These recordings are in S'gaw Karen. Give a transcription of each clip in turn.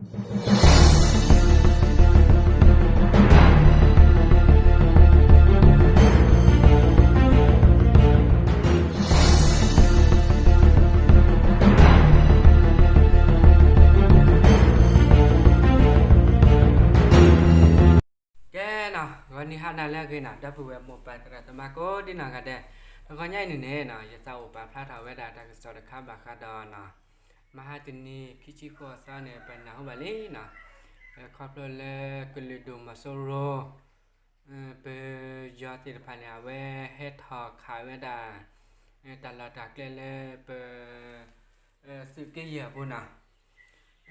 ကဲနီၤ, ဂီၤနံၤဟါနၤလၢအဂ့ၤနီၤ, ဒီပုၢ်ဝဲၢ်မိၢ်ပၢ်သရၣ်သမါကိးဒံနီၢ်ဂၤဒဲး, တဂီၤညါအံၤန့ၣ်န့ၣ်နီၤ, ယသးအိၣ်ပာ်ဖျါထီၣ်ဝဲဒၣ်တၢ်ကစီၣ်တခါဘၣ်ဃးဒီးနီၤ, မဟါတနံၤ ခံဆံဃိးသီန့ၣ် ပနၢ်ဟူဘၣ်လံနီၤ, ခီဖျိလၢကလုာ်ဒူၣ်မီၤစိရိၤ ပယီၤသ့ၣ်တဖၣ်န့ၣ် အဝဲဟဲထီၣ်ခးဝဲဒၣ် တၢ်လီၢ်တၢ်ကျဲလၢပ သုးက့ယဲၢ်အပူၤနီ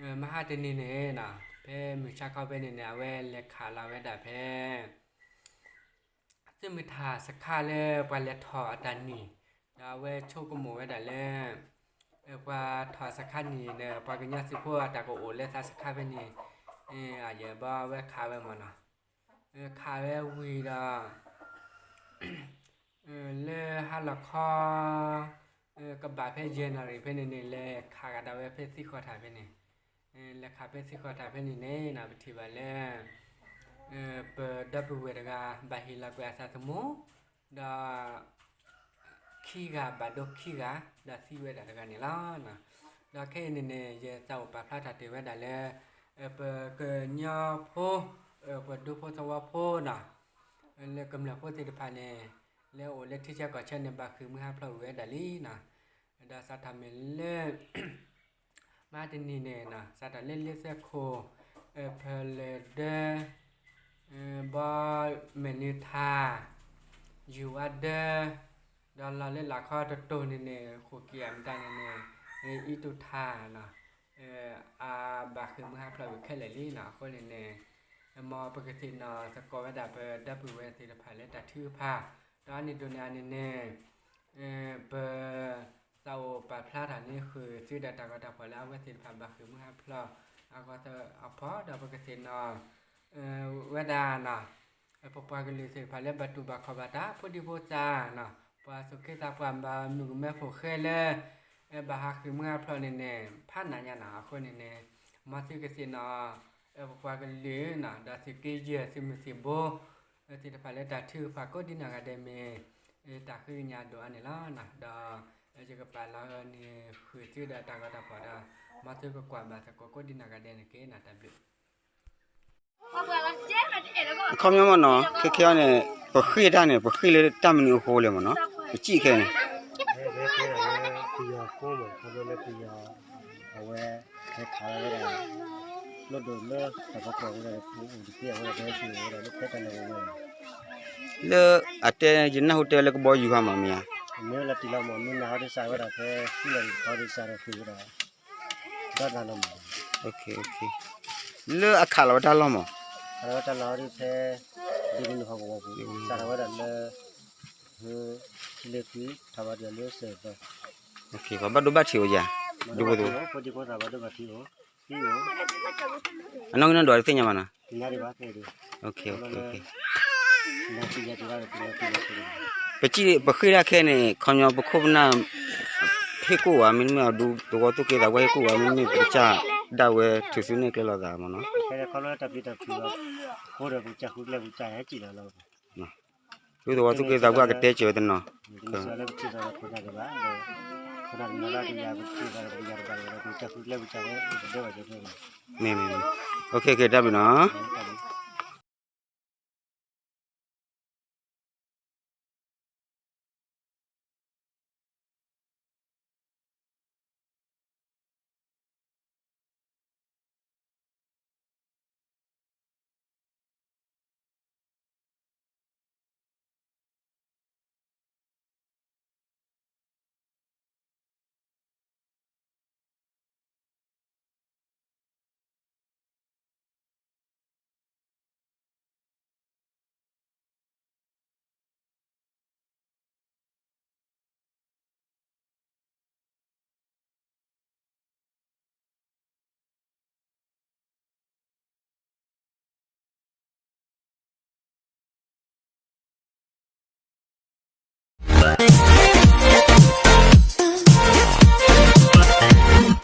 ၤ, မဟါတနံၤန့ၣ်နီၤ, ဖဲမုၢ်ဆါခီဖဲန့ၣ်န့ၣ် အဝဲလဲၤခးလီၤဝဲဒၣ်ဖဲ သုးမုၢ်ထၣ်စခါလၢပှၤလဲၤထီၣ်အတၢ်နံၣ်, ဒီးအဝဲဆိကမိၣ်ဝဲဒၣ်လၢ ပှၤထီၣ်စခါနံၣ်န့ၣ် ပှၤကညီသုးဖိအတၢ်ကအိၣ်လၢသးစခါဖဲန့ၣ်, အယဲၢ်ဘီအဝဲခးဝဲမ့ၢ်နီၤ, ခးဝဲဝံၤဒီး လၢဟါလီၤခီ ကဘၣ်ဖဲယဲၢ်နၣ်ရံၣ်ဖဲန့ၣ်န့ၣ် လဲၤခးကဒီးဝဲဖဲသံဃီၤထၣ်ဖဲန့ၣ်, လဲၤခးဖဲသံဃီၤထၣ်ဖဲန့ၣ်န့ၣ်နီၤ ပထံၣ်ဘၣ်လၢ ပဒီပုၢ်ဝဲၢ်တဂၤ ဘၣ်ဟ့ၣ်လီၤကွံာ်အသးသမူ ဒီး ခံဂၤဘၣ်ဒိခံဂၤ ဒီးသံဝဲဒၣ်တဂၤန့ၣ်လီၤ. ဒီးခဲအံၤန့ၣ်န့ၣ် ယသးအိၣ်ပာ်ဖျါထီၣ်တ့ၢ်ဝဲဒၣ်လၢ ပကညီဖိ ပဒူဖိသဝီဖိနီၤ လၢကမျၢၢ်ဖိသ့ၣ်တဖၣ်န့ၣ် လၢအအိၣ်လၢထံဆၢကီၢ်ဆၢန့ၣ် ဘၣ်ဃ့ၢ်မှံဟးဖျိးဝံၤဝဲဒၣ်လံနီၤ. ဒီးစးထီၣ်မ့ၢ်လၢ မဟါတနံၤန့ၣ်နီၤ စးထီၣ်လၢလ့သၢခိၣ် ဖၢလၢၢ်ဒၢ ဘီမဲာ်နုၤထၣ် ယူၤဝါဒၢ ဒီးလီၤလၢလာ်ခီတတိၢ်န့ၣ်န့ၣ် ဃိာ်က့ၤအမတၤန့ၣ်န့ၣ် အံတူၣ်ထၣ်နီၤ အဘၣ်ဃ့ၢ်မှံဟးဖျိးဝံၤခဲလၢာ်လံနီၤ. အဃိန့ၣ်န့ၣ် မ်ပကသ့ၣ်နီၣ်သကိးဝဲဒၣ်ပဒီပုၢ်ဝဲၢ်သ့ၣ်တဖၣ်လၢတၢ်ထုကဖၣ် ဒီးအန့ၣ်ဒိၣ်န့ၣ်အန့ၣ်န့ၣ် ပ သးအိၣ်ပာ်ဖျါထီၣ်န့ၢ်ဃုာ်သုဒီးတၢ်ဂီၤတၢ်ဖီၣ်လၢအဝဲသ့ၣ်တဖၣ်ဘၣ်ဃ့ၢ်မှံဟးဖျိးအဂီၢ်အဖီ ဒီးပကသ့ၣ်နီၣ် ဝဲဒၣ်နီၤ ပပှၤကလုာ်သ့ၣ်တဖၣ်လၢဘၣ်တူၢ်ဘၣ်ခီၣ်ဘၣ်တၢ်ဖိဒံဖိသၣ်နီၤ ပှၤသူၣ်က့သးပှၢ်ဘၣ်မုၣ်ကမဲဖိဃဲလၢ ဘၣ်ဟးဃ့ၢ်မှံဟးဖျိးန့ၣ်န့ၣ် ဖးနးညါနီၤ. အဃိန့ၣ်န့ၣ် မ်သုကသ့ၣ်နီၣ် ပပှၤကလုာ်နီၤ ဒီးသုးက့ယဲၢ်သုးမုၢ်သံၣ်ဘိ သ့ၣ်တဖၣ်လၢတၢ်ထုကဖၣ်ကိးဒံနီၢ်ဂၤဒဲးမ့ၢ် တၢ်ဃ့ကညးဒိၣ်အါန့ၣ်လီၤ. ဒီးယကပာ်လီၤန့ၢ်ဃုာ်သုဒီးတၢ်ဂီၤတၢ်ဖီၣ်ဒီး မ်သုကကွၢ်ဘၣ်သကိးကိးဒံနီၢ်ဂၤဒဲးန့ၣ်က့ၤနီၤ တၢ်ဘျုး ခီပညီမ့ၢ်နီၤ ခဲခဲအံၤန့ၣ် ပဃ့ၢ်တၢ်န့ၣ် ပဃ့ၢ်လၢတၢ်မနုၤအဃိလဲၣ်မ့ၢ်နီၤ ပစံၣ်ခဲန့ၣ် ပယီၤဖိမ့ၢ် ခီဖျိလၢပယီၤ အဝဲ ဟဲခးဝဲဒၣ် လီၢ်ဒိၣ်လၢတၢ်ဖီခိၣ်ဝဲဒၣ် ပအိၣ်တသ့အဝဲဒၣ် ပဟဲစံၣ်ဝဲဒၣ်လၢဖဲတၢ်လီၢ်ဝဲန့ၣ် လၢအတဲ ယနၢ်ဟူတဲလၢကဘီယူၤဟါမးမ့ၢ်ဧါ မ့ၢ်လီၤတံၢ်လီၤမး မ့ၢ်နၢ်ဟူဒ်စးဝဲဒၣ်ဖဲ ဃုလီၤတံၢ်တခီဒ်စးဒီးဃ့ၢ်ဝဲဒၣ် ဒီးတၢ်လီၢ်မး လၢအခးလီၤဝဲတၢ်လီၢ်မး ခးလီၤဝဲတၢ်လီၢ်ဒ်ဖဲ ဒ်နုာ်ဟီၣ်ကဝီၤပူၤ စးထီၣ်ဝဲဒၣ်လၢ ဟ ထံလ့ၤကွံ ထီၣ်ဘၣ်ဒံးလၢစဲးသီ ပှၤဘၣ်ဒိဘၣ်ထံးအိၣ်ယၤ ဒူဖိသဝီ ဖိဒံဖိသၣ်ဘၣ်ဒိဘၣ်ထံးအိၣ် သံအိၣ် အနီၢ်ကီၢ်နီၢ်ဒွးတသ့ၣ်ညါဘၣ်နီၤ သ့ၣ်ညါဒံးဘၣ်သ့ၣ်ဒံး ပစံၣ် ပဃ့ၢ်တၢ်ခဲန့ၣ် ခီပညီပခိၣ်ပနၢ် ဟ့ၣ်ကူၣ်ဝဲ မ့တမ့ၢ်အဒူသဝီသူၣ်က့သးပှၢ်ဟ့ၣ်ကူၣ်ဝဲ မ့တမ့ၢ်ပကစၢ်ဒၣ်ဝဲထုးစုနဲၣ်ကျဲလိာ်သးမ့ၢ်နီၤ ခီဖျိတၢ်ပျံၤတၢ်ဖုးလီၤ ဃိဒီးပကစၢ်ဃုကျဲပကစၢ်ဟဲစံၣ်လီၤလီၤ ဒူသဝီသူၣ်က့သးပှၢ်ကတဲစၢၤဝဲတနီၤ လၢပထံၣ်သးဒီးခိၣ်နၢ်တဘၣ် ခိၣ်နၢ်တနီၤလၢပယၤပထံၣ်သးဒီးပယၤတဘၣ်ဒီး ပကစၢ်ဃုကျဲပကစၢ်ဟဲ ပကဒဲဘၣ်စၢၤန့ၣ် မ့ၢ်မ့ၢ်မ့ၢ် တၢ်ဘျုးနီၤ